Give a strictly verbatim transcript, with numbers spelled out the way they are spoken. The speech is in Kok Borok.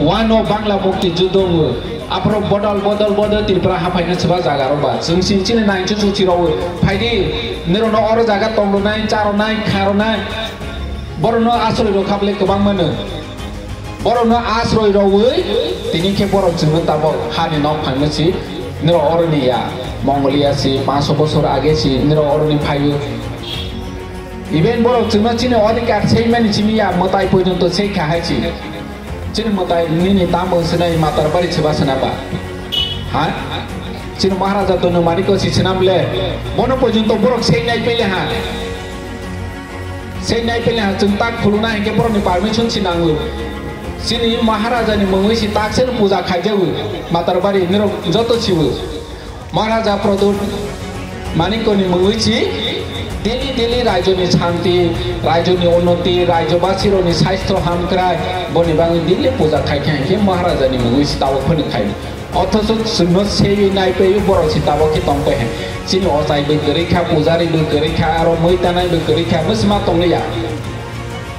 Wano Bangla mukti judo wo. Aphro bodol, bodol, bodol Tripura haphaino chwba jaga rok ba. Chwng si chini nai chuchu chiro wo. Phaidi nirok no oro jaga tong rwnai, cha rwnai, kha rwnai. Borok no asroi rok khaple kwbang mano. Borok no asroi rok wi tini khe borok chwngno tabok hani nok phaino si. Nirok oro ni ya. Mongolia si, panso bosor age si, nirok oro ni phaio. Even borok chwngno chini odhikar seimani simi ya mwtai porjonto sei kha hai si. Chini mwtai nini tamo swnai Matarbari chwba swnaba. Ha? Chini Maharaja Donu Maniko si swnam le. Bono porjonto borok sei nai pele ha. Sei nai pele ha chwng tak khuluna hinkhe borokni permission si nango. Chini Maharaja ni mungwi si tak sen puja khaijago. Matarbari nirok joto sibo. Maharaja Pradyut Manikoni mungwi si daily daily raijoni shanti, raijoni unnoti, raijobasirokni swaistho hamkrai, boni bagwi daily puja khai khe hinkhe Maharajani mungwi si tabok phano khai. Othocho chwngno seiwi naipewi borok si tabok khe tongpai hai. Chini ochai bo kwrwi kha, pujari bo kwrwi kha, aro mui tanai bo kwrwi kha, bwsma tongliya.